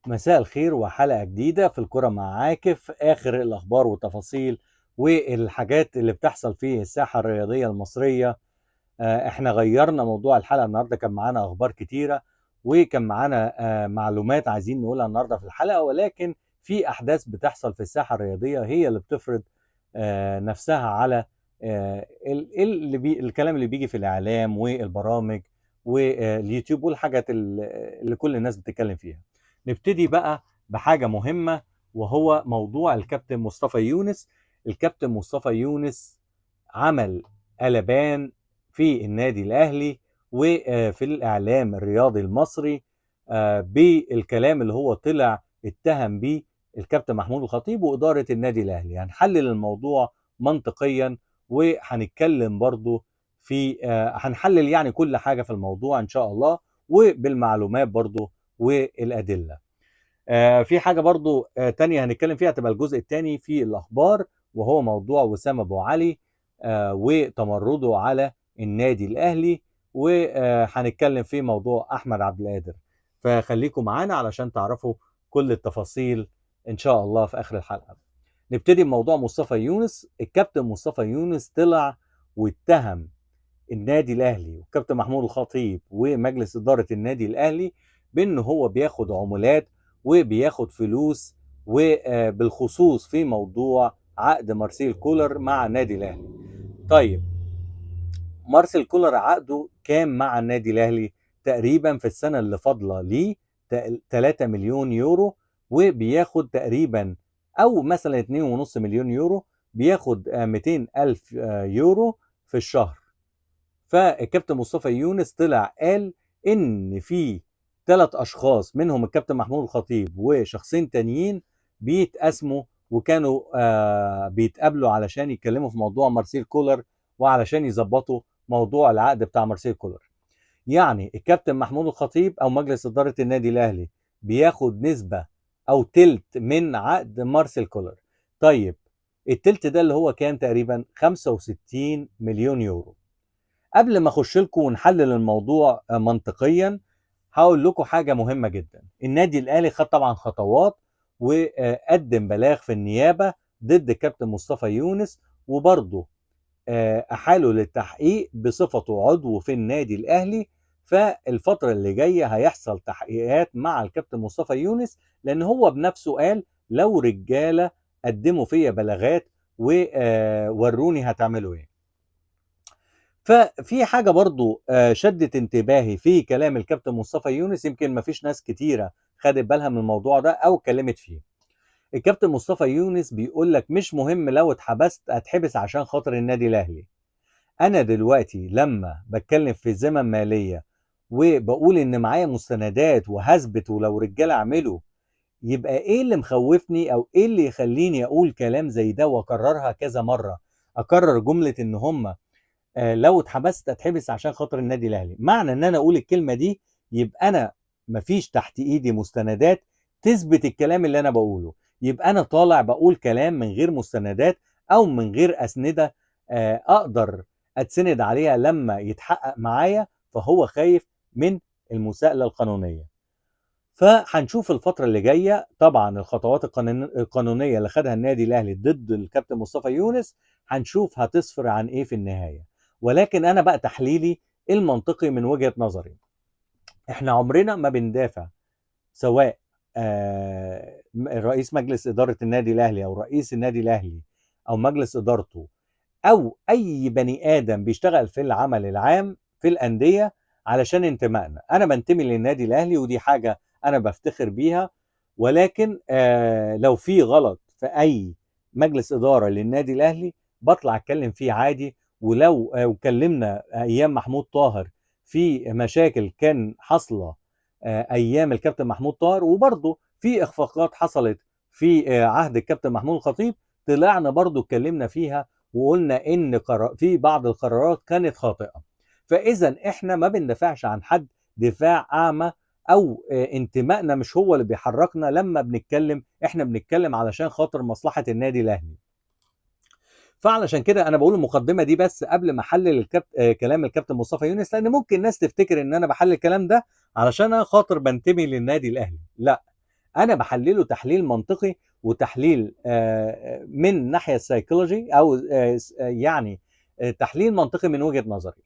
مساء الخير وحلقة جديدة في الكرة مع عاكف. آخر الأخبار والتفاصيل والحاجات اللي بتحصل في الساحة الرياضية المصرية. احنا غيرنا موضوع الحلقة النهاردة، كان معانا أخبار كتيرة وكان معانا معلومات عايزين نقولها النهاردة في الحلقة، ولكن في أحداث بتحصل في الساحة الرياضية هي اللي بتفرض نفسها على الكلام اللي بيجي في الإعلام والبرامج واليوتيوب والحاجات اللي كل الناس بتتكلم فيها. نبتدي بقى بحاجة مهمة، وهو موضوع الكابتن مصطفى يونس. الكابتن مصطفى يونس عمل قلبان في النادي الأهلي وفي الإعلام الرياضي المصري بالكلام اللي هو طلع اتهم بيه الكابتن محمود الخطيب وإدارة النادي الأهلي. هنحلل الموضوع منطقيا وهنتكلم برضو في هنحلل يعني كل حاجة في الموضوع إن شاء الله، وبالمعلومات برضو والأدلة. في حاجة برضو تانية هنتكلم فيها، تبقى الجزء التاني في الأخبار، وهو موضوع وسام أبو علي وتمرده على النادي الأهلي، وهنتكلم في موضوع أحمد عبد القادر. فخليكم معانا علشان تعرفوا كل التفاصيل إن شاء الله في آخر الحلقة. نبتدي بموضوع مصطفى يونس. الكابتن مصطفى يونس طلع واتهم النادي الأهلي والكابتن محمود الخطيب ومجلس إدارة النادي الأهلي بأن هو بياخد عمولات وبياخد فلوس، وبالخصوص في موضوع عقد مارسيل كولر مع النادي الأهلي. طيب مارسيل كولر عقده كام مع النادي الأهلي؟ تقريبا في السنة اللي فاضلة ليه 3 مليون يورو، وبياخد تقريبا أو مثلا 2.5 مليون يورو، بياخد 200 ألف يورو في الشهر. فالكابتن مصطفى يونس طلع قال إن في 3 أشخاص منهم الكابتن محمود الخطيب وشخصين تانيين بيتقاسموا، وكانوا بيتقابلوا علشان يتكلموا في موضوع مارسيل كولر وعلشان يظبطوا موضوع العقد بتاع مارسيل كولر. يعني الكابتن محمود الخطيب أو مجلس إدارة النادي الأهلي بياخد نسبة أو تلت من عقد مارسيل كولر. طيب التلت ده اللي هو كان تقريبا 65 مليون يورو. قبل ما أخش لكم ونحلل الموضوع منطقيا، هقول لكم حاجة مهمة جدا. النادي الأهلي خد طبعا خطوات وقدم بلاغ في النيابة ضد الكابتن مصطفى يونس، وبرضه أحالة للتحقيق بصفته عضو في النادي الأهلي. فالفترة اللي جاية هيحصل تحقيقات مع الكابتن مصطفى يونس، لأن هو بنفسه قال لو رجالة قدموا فيا بلاغات ووروني هتعملوا ايه. ففي حاجة برضو شدت انتباهي في كلام الكابتن مصطفى يونس، يمكن ما فيش ناس كتيرة خدت بالها من الموضوع ده أو اتكلمت فيه. الكابتن مصطفى يونس بيقول لك مش مهم لو اتحبست اتحبس عشان خاطر النادي الأهلي. أنا دلوقتي لما بتكلم في زمن مالية وبقول إن معايا مستندات وهثبت ولو رجالة اعملوا، يبقى إيه اللي مخوفني أو إيه اللي يخليني أقول كلام زي ده وأكررها كذا مرة؟ أكرر جملة إن هم لو اتحبست اتحبس عشان خاطر النادي الاهلي. معنى ان انا اقول الكلمة دي يبقى انا مفيش تحت ايدي مستندات تثبت الكلام اللي انا بقوله، يبقى انا طالع بقول كلام من غير مستندات او من غير اسنده اقدر اتسند عليها لما يتحقق معايا. فهو خايف من المساءلة القانونية. فهنشوف الفترة اللي جاية طبعا الخطوات القانونية اللي خدها النادي الاهلي ضد الكابتن مصطفى يونس، هنشوف هتصفر عن ايه في النهاية. ولكن انا بقى تحليلي المنطقي من وجهة نظري، احنا عمرنا ما بندافع سواء رئيس مجلس إدارة النادي الاهلي او رئيس النادي الاهلي او مجلس إدارته او اي بني ادم بيشتغل في العمل العام في الأندية علشان انتمائنا. انا بنتمي للنادي الاهلي ودي حاجة انا بفتخر بيها، ولكن لو في غلط في اي مجلس إدارة للنادي الاهلي بطلع اتكلم فيه عادي. ولو وكلمنا ايام محمود طاهر في مشاكل كان حاصله ايام الكابتن محمود طاهر، وبرضه في اخفاقات حصلت في عهد الكابتن محمود الخطيب، طلعنا برضه اتكلمنا فيها وقلنا ان في بعض القرارات كانت خاطئه. فاذا احنا ما بندافعش عن حد دفاع اعمى، او انتمائنا مش هو اللي بيحركنا لما بنتكلم، احنا بنتكلم علشان خاطر مصلحة النادي الاهلي. فعلشان كده انا بقول المقدمة دي بس قبل ما احلل كلام الكابتن مصطفى يونس، لان ممكن الناس تفتكر ان انا بحلل الكلام ده علشان انا خاطر بنتمي للنادي الاهلي. لا، انا بحلله تحليل منطقي وتحليل من ناحية السيكولوجي، او يعني تحليل منطقي من وجهه نظري.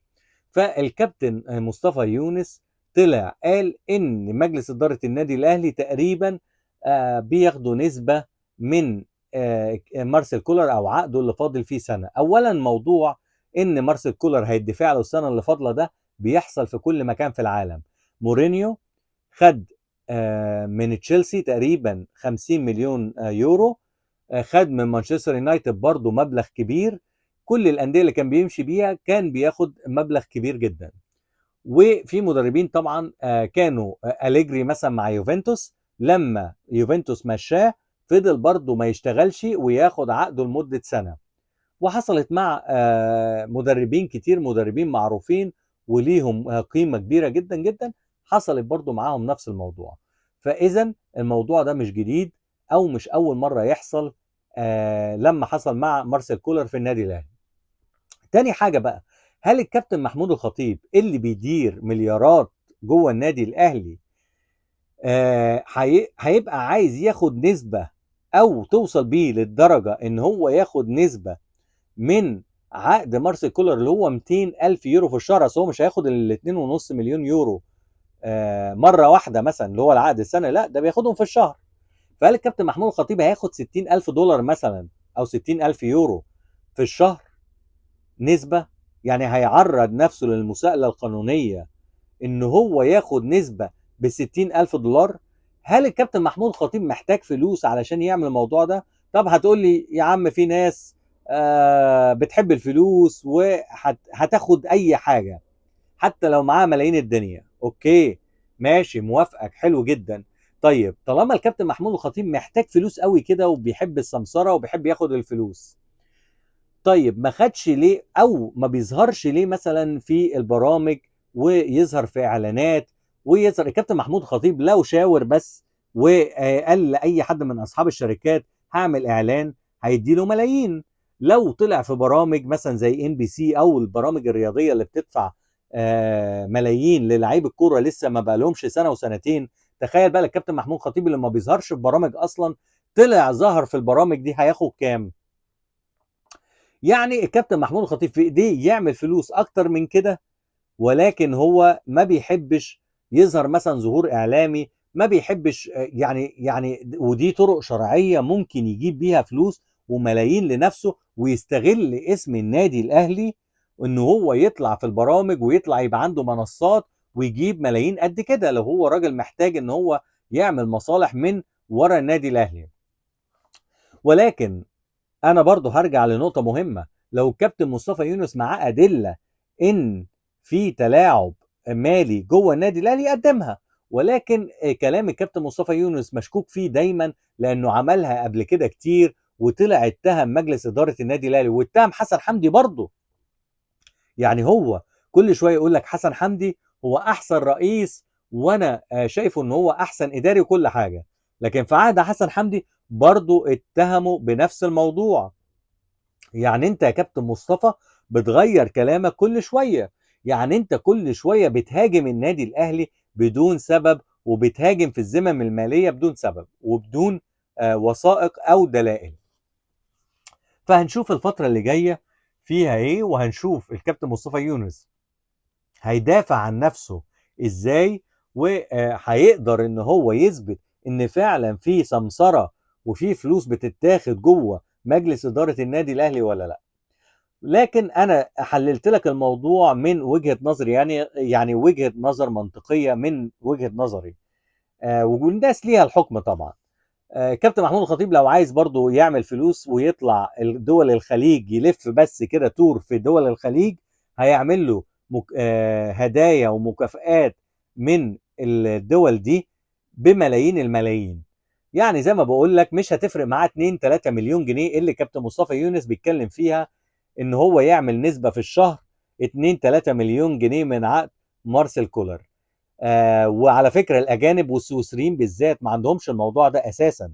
فالكابتن مصطفى يونس طلع قال ان مجلس ادارة النادي الاهلي تقريبا بياخدوا نسبه من مارسيل كولر او عقده اللي فاضل فيه سنة. اولا موضوع ان مارسيل كولر هيدفع له السنة اللي فاضلة ده بيحصل في كل مكان في العالم. مورينيو خد من تشيلسي تقريبا 50 مليون يورو، خد من مانشستر يونايتد برضه مبلغ كبير. كل الاندية اللي كان بيمشي بيها كان بياخد مبلغ كبير جدا. وفي مدربين طبعا كانوا أليجري مثلا مع يوفنتوس، لما يوفنتوس مشاه فضل برضه ما يشتغلش وياخد عقده لمدة سنة. وحصلت مع مدربين كتير، مدربين معروفين وليهم قيمة كبيرة جدا جدا، حصلت برضه معاهم نفس الموضوع. فإذا الموضوع ده مش جديد أو مش أول مرة يحصل لما حصل مع مارسيل كولر في النادي الأهلي. تاني حاجة بقى، هل الكابتن محمود الخطيب اللي بيدير مليارات جوه النادي الأهلي هيبقى عايز ياخد نسبة أو توصل بيه للدرجة إن هو ياخد نسبة من عقد مارسيل كولر اللي هو 200 ألف يورو في الشهر؟ أصل هو مش هياخد ال 2.5 مليون يورو مرة واحدة مثلا اللي هو العقد السنة، لا ده بياخدهم في الشهر. فهل الكابتن محمود الخطيب هياخد 60 ألف دولار مثلا أو 60 ألف يورو في الشهر نسبة؟ يعني هيعرض نفسه للمساءلة القانونية إن هو ياخد نسبة ب 60 ألف دولار؟ هل الكابتن محمود الخطيب محتاج فلوس علشان يعمل الموضوع ده؟ طب هتقول لي يا عم في ناس بتحب الفلوس وهتاخد أي حاجة حتى لو معاها ملايين الدنيا. okay ماشي، موافقك، حلو جدا. طيب طالما الكابتن محمود الخطيب محتاج فلوس قوي كده وبيحب السمسرة وبيحب ياخد الفلوس، طيب ما خدش ليه او ما بيظهرش ليه مثلا في البرامج ويظهر في اعلانات ويظهر؟ الكابتن محمود الخطيب لو شاور بس وقال لاي حد من اصحاب الشركات هعمل اعلان هيديله ملايين. لو طلع في برامج مثلا زي NBC او البرامج الرياضية اللي بتدفع ملايين للاعيب الكورة لسه ما بقالهمش سنة وسنتين، تخيل بقى الكابتن محمود خطيب اللي ما بيظهرش في برامج اصلا طلع ظهر في البرامج دي هياخد كام؟ يعني الكابتن محمود الخطيب في ايديه يعمل فلوس اكتر من كده، ولكن هو ما بيحبش يظهر مثلا ظهور اعلامي، ما بيحبش يعني ودي طرق شرعية ممكن يجيب بيها فلوس وملايين لنفسه ويستغل اسم النادي الاهلي ان هو يطلع في البرامج ويطلع يبقى عنده منصات ويجيب ملايين قد كده لو هو راجل محتاج ان هو يعمل مصالح من ورا النادي الاهلي. ولكن انا برضو هرجع لنقطة مهمة، لو الكابتن مصطفى يونس معاه ادلة ان في تلاعب مالي جوه النادي الاهلي يقدمها، ولكن كلام الكابتن مصطفى يونس مشكوك فيه دايما لانه عملها قبل كده كتير وطلع اتهم مجلس ادارة النادي الاهلي واتهم حسن حمدي برضو. يعني هو كل شوية يقول لك حسن حمدي هو احسن رئيس وانا شايفه ان هو احسن اداري وكل حاجة، لكن في عهد حسن حمدي برضو اتهموا بنفس الموضوع. يعني انت يا كابتن مصطفى بتغير كلامك كل شوية، يعني انت كل شوية بتهاجم النادي الاهلي بدون سبب وبتهاجم في الذمم المالية بدون سبب وبدون وثائق او دلائل. فهنشوف الفترة اللي جاية فيها ايه، وهنشوف الكابتن مصطفى يونس هيدافع عن نفسه ازاي وهيقدر ان هو يثبت ان فعلا في سمسرة وفي فلوس بتتاخد جوه مجلس إدارة النادي الأهلي ولا لا. لكن أنا حللت لك الموضوع من وجهة نظري، يعني وجهة نظر منطقية من وجهة نظري، والناس ليها الحكم طبعا. كابتن محمود الخطيب لو عايز برضو يعمل فلوس ويطلع دول الخليج يلف بس كده تور في دول الخليج، هيعمل له هدايا ومكافآت من الدول دي بملايين الملايين. يعني زي ما بقول لك مش هتفرق معاه 2-3 مليون جنيه اللي كابتن مصطفى يونس بيتكلم فيها ان هو يعمل نسبة في الشهر 2-3 مليون جنيه من عقد مارسيل كولر. وعلى فكرة الأجانب والسويسريين بالذات ما عندهمش الموضوع ده أساسا،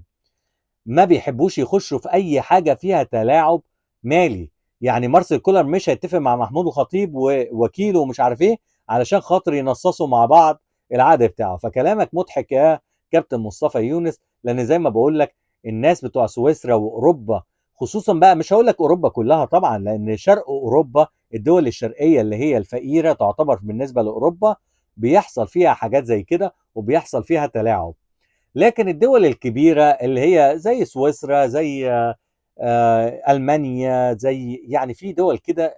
ما بيحبوش يخشوا في أي حاجة فيها تلاعب مالي. يعني مارسيل كولر مش هيتفق مع محمود الخطيب ووكيله ومش عارف ايه علشان خاطر ينصصوا مع بعض العقد بتاعه. فكلامك مضحك يا كابتن مصطفى يونس، لان زي ما بقول لك الناس بتوع سويسرا واوروبا خصوصا بقى، مش هقول لك اوروبا كلها طبعا، لان شرق اوروبا الدول الشرقية اللي هي الفقيرة تعتبر بالنسبة لاوروبا بيحصل فيها حاجات زي كده وبيحصل فيها تلاعب. لكن الدول الكبيرة اللي هي زي سويسرا، زي المانيا، زي يعني في دول كده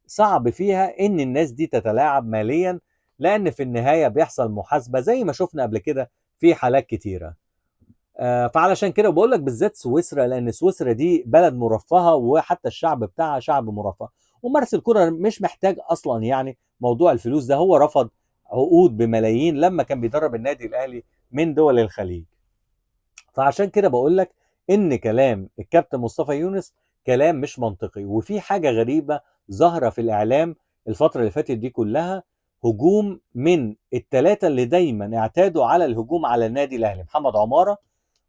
صعب فيها ان الناس دي تتلاعب ماليا، لان في النهاية بيحصل محاسبه زي ما شفنا قبل كده في حالات كتيرة. فعلشان كده بقول لك بالذات سويسرا، لان سويسرا دي بلد مرفهه وحتى الشعب بتاعها شعب مرفه، ومارسيل كولر مش محتاج اصلا يعني موضوع الفلوس ده، هو رفض عقود بملايين لما كان بيدرب النادي الاهلي من دول الخليج. فعشان كده بقول لك ان كلام الكابتن مصطفى يونس كلام مش منطقي. وفي حاجة غريبة ظاهره في الاعلام الفترة اللي فاتت دي كلها، هجوم من الثلاثة اللي دايما اعتادوا على الهجوم على النادي الاهلي، محمد عمارة،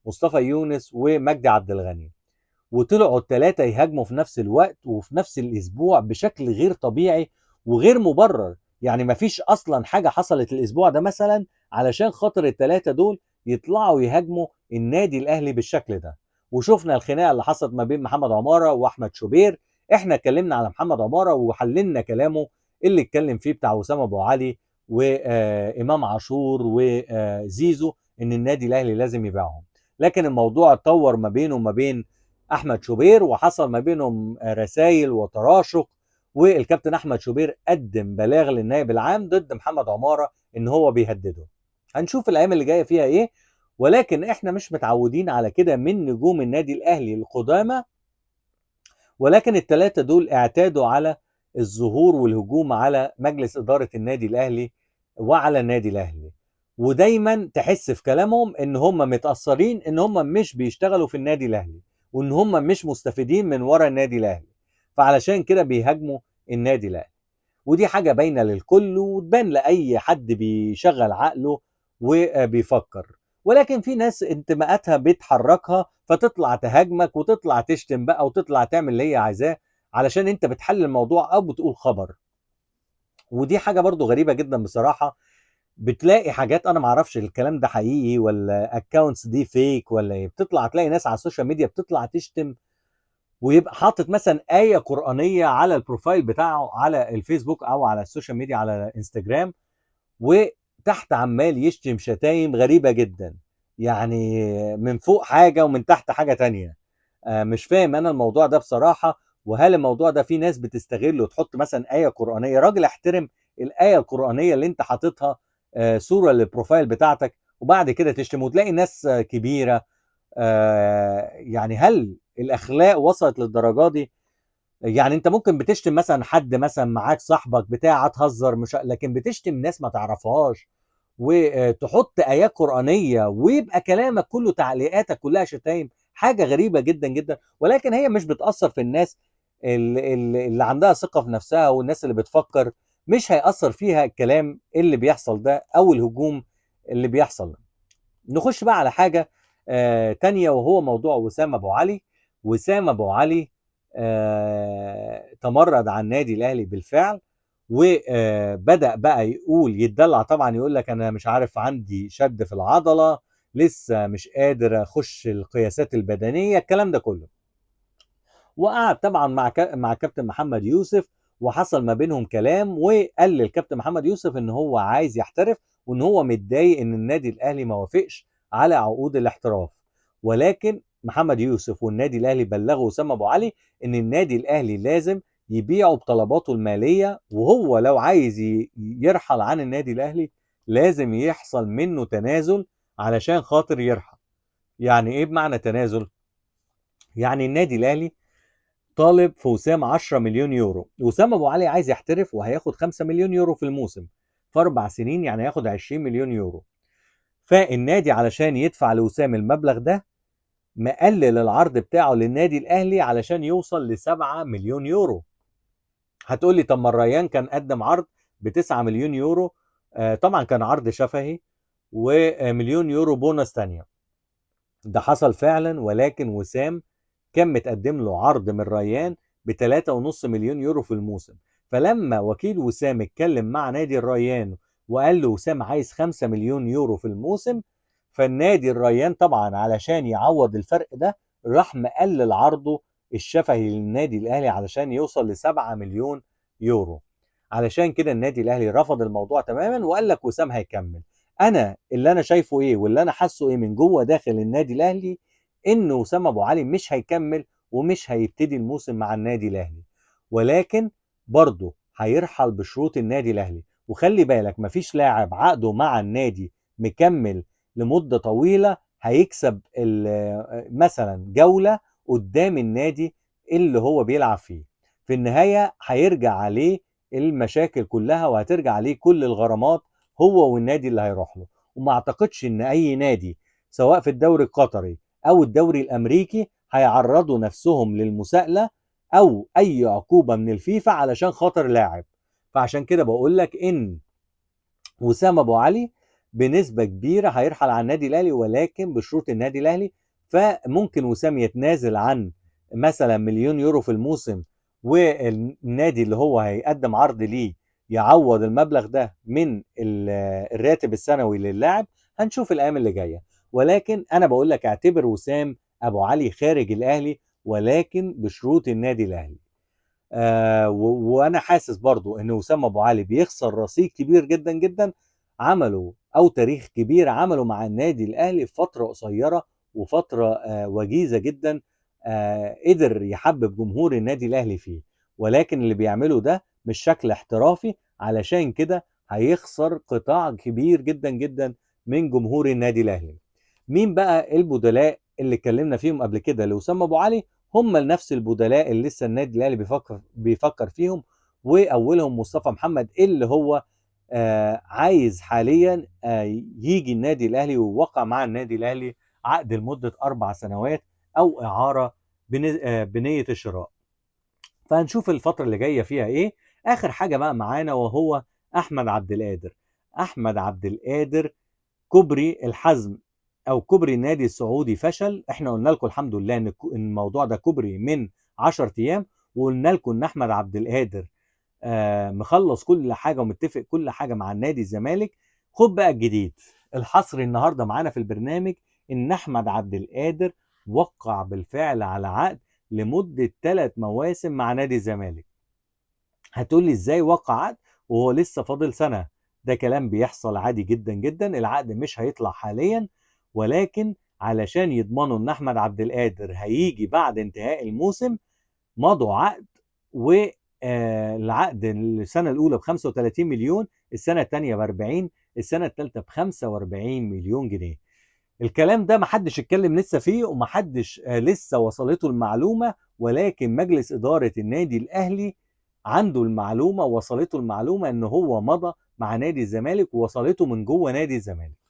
مصطفى يونس، ومجدي عبد الغني، وطلعوا الثلاثة يهاجموا في نفس الوقت وفي نفس الاسبوع بشكل غير طبيعي وغير مبرر. يعني مفيش اصلا حاجة حصلت الاسبوع ده مثلا علشان خاطر الثلاثة دول يطلعوا يهاجموا النادي الاهلي بالشكل ده. وشفنا الخناقة اللي حصلت ما بين محمد عمارة واحمد شوبير. احنا اتكلمنا على محمد عمارة وحللنا كلامه اللي اتكلم فيه بتاع وسام ابو علي وامام عاشور وزيزو ان النادي الاهلي لازم يبيعهم، لكن الموضوع اتطور ما بينه وما بين احمد شوبير، وحصل ما بينهم رسائل وتراشق، والكابتن احمد شوبير قدم بلاغ للنائب العام ضد محمد عمارة ان هو بيهدده. هنشوف الايام اللي جاية فيها ايه، ولكن احنا مش متعودين على كده من نجوم النادي الاهلي القدامى، ولكن الثلاثة دول اعتادوا على الظهور والهجوم على مجلس ادارة النادي الاهلي وعلى النادي الاهلي، ودايما تحس في كلامهم ان هم متاثرين ان هم مش بيشتغلوا في النادي الاهلي وان هم مش مستفيدين من ورا النادي الاهلي، فعلشان كده بيهاجموا النادي الاهلي. ودي حاجة باينة للكل وتبان لاي حد بيشغل عقله وبيفكر، ولكن في ناس انتماءاتها بتحركها فتطلع تهاجمك وتطلع تشتم بقى وتطلع تعمل اللي هي عايزاه علشان انت بتحلل الموضوع او بتقول خبر. ودي حاجة برضو غريبة جدا بصراحة، بتلاقي حاجات انا معرفش الكلام ده حقيقي ولا accounts دي fake ولا ايه، بتطلع تلاقي ناس على ال social media بتطلع تشتم ويبقى حاطط مثلا آية قرآنية على ال profile بتاعه على الفيسبوك او على ال social media على انستجرام، وتحت عمال يشتم شتايم غريبة جدا، يعني من فوق حاجة ومن تحت حاجة تانية. مش فاهم انا الموضوع ده بصراحة. وهل الموضوع ده في ناس بتستغله وتحط مثلا آية قرآنية؟ راجل احترم الآية القرآنية اللي انت حاططها صورة لل profile بتاعتك وبعد كده تشتم، وتلاقي ناس كبيرة. يعني هل الأخلاق وصلت للدرجة دي؟ يعني انت ممكن بتشتم مثلا حد مثلا معاك صاحبك بتاع تهزر مش، لكن بتشتم ناس ما تعرفهاش وتحط آيات قرآنية ويبقى كلامك كله تعليقاتك كلها شتايم، حاجة غريبة جدا جدا. ولكن هي مش بتأثر في الناس اللي عندها ثقة في نفسها والناس اللي بتفكر، مش هيأثر فيها الكلام اللي بيحصل ده أو الهجوم اللي بيحصل ده. نخش بقى على حاجة تانية، وهو موضوع وسام أبو علي. وسام أبو علي تمرد على النادي الأهلي بالفعل، وبدأ بقى يقول يتدلع طبعا، يقول لك أنا مش عارف عندي شد في العضلة، لسه مش قادر أخش القياسات البدنية، الكلام ده كله. وقعد طبعا مع كابتن محمد يوسف، وحصل ما بينهم كلام، وقال للكابتن محمد يوسف ان هو عايز يحترف وان هو متضايق ان النادي الاهلي ما وافقش على عقود الاحتراف. ولكن محمد يوسف والنادي الاهلي بلغوا وسام ابو علي ان النادي الاهلي لازم يبيعه بطلباته المالية، وهو لو عايز يرحل عن النادي الاهلي لازم يحصل منه تنازل علشان خاطر يرحل. يعني ايه بمعنى تنازل؟ يعني النادي الاهلي طالب في وسام 10 مليون يورو، وسام ابو علي عايز يحترف وهياخد 5 مليون يورو في الموسم في 4 سنين، يعني هياخد 20 مليون يورو. فالنادي علشان يدفع لوسام المبلغ ده مقلل العرض بتاعه للنادي الاهلي علشان يوصل ل 7 مليون يورو. هتقول لي طب ما الريان كان قدم عرض ب 9 مليون يورو، طبعا كان عرض شفهي ومليون يورو بونص تانية، ده حصل فعلا. ولكن وسام كان متقدم له عرض من ريان ب 3.5 مليون يورو في الموسم. فلما وكيل وسام اتكلم مع نادي الريان وقال له وسام عايز 5 مليون يورو في الموسم، فالنادي الريان طبعا علشان يعوض الفرق ده راح مقلل عرضه الشفهي للنادي الاهلي علشان يوصل ل 7 مليون يورو. علشان كده النادي الاهلي رفض الموضوع تماما وقال لك وسام هيكمل. انا اللي انا شايفه ايه واللي انا حاسه ايه من جوه داخل النادي الاهلي، ان وسام ابو علي مش هيكمل ومش هيبتدي الموسم مع النادي الاهلي، ولكن برضه هيرحل بشروط النادي الاهلي. وخلي بالك مفيش لاعب عقده مع النادي مكمل لمدة طويلة هيكسب مثلا جولة قدام النادي اللي هو بيلعب فيه. في النهاية هيرجع عليه المشاكل كلها وهترجع عليه كل الغرامات هو والنادي اللي هيروح له. وما اعتقدش ان اي نادي سواء في الدوري القطري او الدوري الامريكي هيعرضوا نفسهم للمساءلة او اي عقوبة من الفيفا علشان خاطر لاعب. فعشان كده بقول لك ان وسام ابو علي بنسبة كبيرة هيرحل عن النادي الاهلي، ولكن بشروط النادي الاهلي. فممكن وسام يتنازل عن مثلا مليون يورو في الموسم، والنادي اللي هو هيقدم عرض ليه يعوض المبلغ ده من الراتب السنوي للاعب. هنشوف الايام اللي جاية، ولكن انا بقول لك اعتبر وسام ابو علي خارج الاهلي ولكن بشروط النادي الاهلي. وانا حاسس برضو ان وسام ابو علي بيخسر رصيد كبير جدا جدا عمله او تاريخ كبير عمله مع النادي الاهلي في فترة قصيرة وفترة وجيزة جدا، قدر يحبب جمهور النادي الاهلي فيه، ولكن اللي بيعمله ده مش شكل احترافي، علشان كده هيخسر قطاع كبير جدا جدا من جمهور النادي الاهلي. مين بقى البدلاء اللي اتكلمنا فيهم قبل كده لوسام ابو علي؟ هم نفس البدلاء اللي لسه النادي الاهلي بيفكر فيهم، واولهم مصطفى محمد اللي هو عايز حاليا يجي النادي الاهلي ويوقع مع النادي الاهلي عقد لمدة 4 سنوات او اعاره بنيه الشراء. فهنشوف الفترة اللي جاية فيها ايه. اخر حاجة بقى معانا وهو احمد عبد القادر. احمد عبد القادر كوبري الحزم او كوبري النادي السعودي فشل. احنا قلنا لكم الحمد لله ان الموضوع ده كوبري من 10 ايام، وقلنا لكم ان احمد عبد القادر مخلص كل حاجة ومتفق كل حاجة مع النادي الزمالك. خد بقى الجديد الحصري النهارده معانا في البرنامج، ان احمد عبد القادر وقع بالفعل على عقد لمدة 3 مواسم مع نادي الزمالك. هتقول لي ازاي وقع عقد وهو لسه فاضل سنة؟ ده كلام بيحصل عادي جدا جدا، العقد مش هيطلع حاليا، ولكن علشان يضمنوا ان احمد عبد القادر هيجي بعد انتهاء الموسم مضوا عقد، والعقد السنة الاولى ب 35 مليون، السنة الثانية ب 40، السنة الثالثة ب 45 مليون جنيه. الكلام ده محدش اتكلم لسه فيه ومحدش لسه وصلته المعلومة، ولكن مجلس ادارة النادي الاهلي عنده المعلومة، وصلته المعلومة ان هو مضى مع نادي الزمالك ووصلته من جوه نادي الزمالك.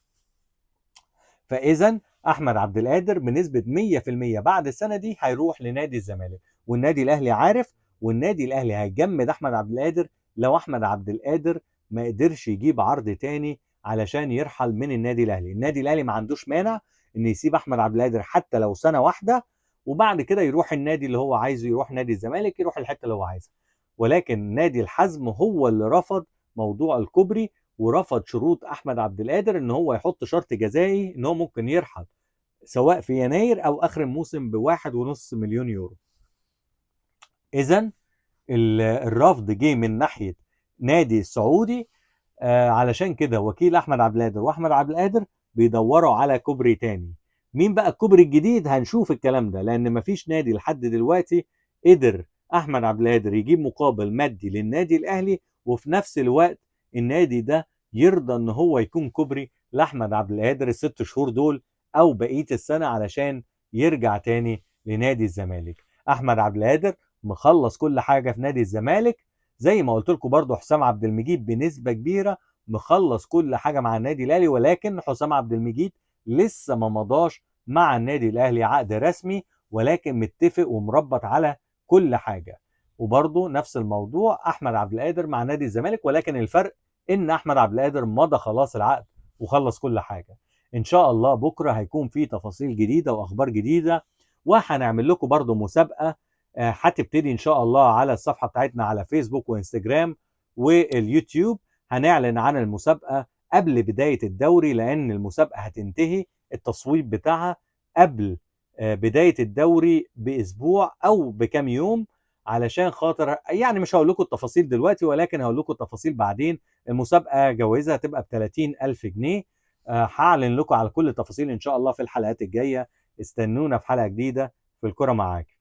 فاذا احمد عبد القادر بنسبة 100% بعد السنة دي هيروح لنادي الزمالك، والنادي الاهلي عارف، والنادي الاهلي هيجمد احمد عبد القادر لو احمد عبد القادر ما قدرش يجيب عرض تاني علشان يرحل من النادي الاهلي. النادي الاهلي ما عندوش مانع ان يسيب احمد عبد القادر حتى لو سنة واحدة، وبعد كده يروح النادي اللي هو عايزه، يروح نادي الزمالك، يروح الحتة اللي هو عايزها. ولكن نادي الحزم هو اللي رفض موضوع الكوبري ورفض شروط احمد عبد القادر ان هو يحط شرط جزائي ان هو ممكن يرحل سواء في يناير او اخر الموسم ب1.5 مليون يورو. اذا الرفض جه من ناحية نادي السعودي، علشان كده وكيل احمد عبد القادر واحمد عبد القادر بيدوروا على كوبري تاني. مين بقى الكوبري الجديد؟ هنشوف الكلام ده، لان مفيش نادي لحد دلوقتي قدر احمد عبد القادر يجيب مقابل مادي للنادي الاهلي، وفي نفس الوقت النادي ده يرضى ان هو يكون كوبري لاحمد عبد القادر ال6 شهور دول او بقية السنة علشان يرجع تاني لنادي الزمالك. احمد عبد القادر مخلص كل حاجة في نادي الزمالك، زي ما قلت لكم برضو حسام عبد المجيد بنسبة كبيرة مخلص كل حاجة مع النادي الاهلي، ولكن حسام عبد المجيد لسه ما مضاش مع النادي الاهلي عقد رسمي، ولكن متفق ومربط على كل حاجة. وبرضو نفس الموضوع احمد عبد القادر مع نادي الزمالك، ولكن الفرق ان احمد عبد القادر مضى خلاص العقد وخلص كل حاجة. ان شاء الله بكره هيكون في تفاصيل جديدة واخبار جديدة، وهنعمل لكم برضو مسابقة هتبتدي ان شاء الله على الصفحة بتاعتنا على فيسبوك وانستجرام واليوتيوب. هنعلن عن المسابقة قبل بداية الدوري، لان المسابقة هتنتهي التصويب بتاعها قبل بداية الدوري باسبوع او بكام يوم، علشان خاطر يعني مش هقول لكم التفاصيل دلوقتي، ولكن هقول لكم التفاصيل بعدين. المسابقة جوائزها هتبقى ب 30,000 جنيه. هعلن لكم على كل التفاصيل ان شاء الله في الحلقات الجاية. استنونا في حلقة جديدة في الكرة معاك.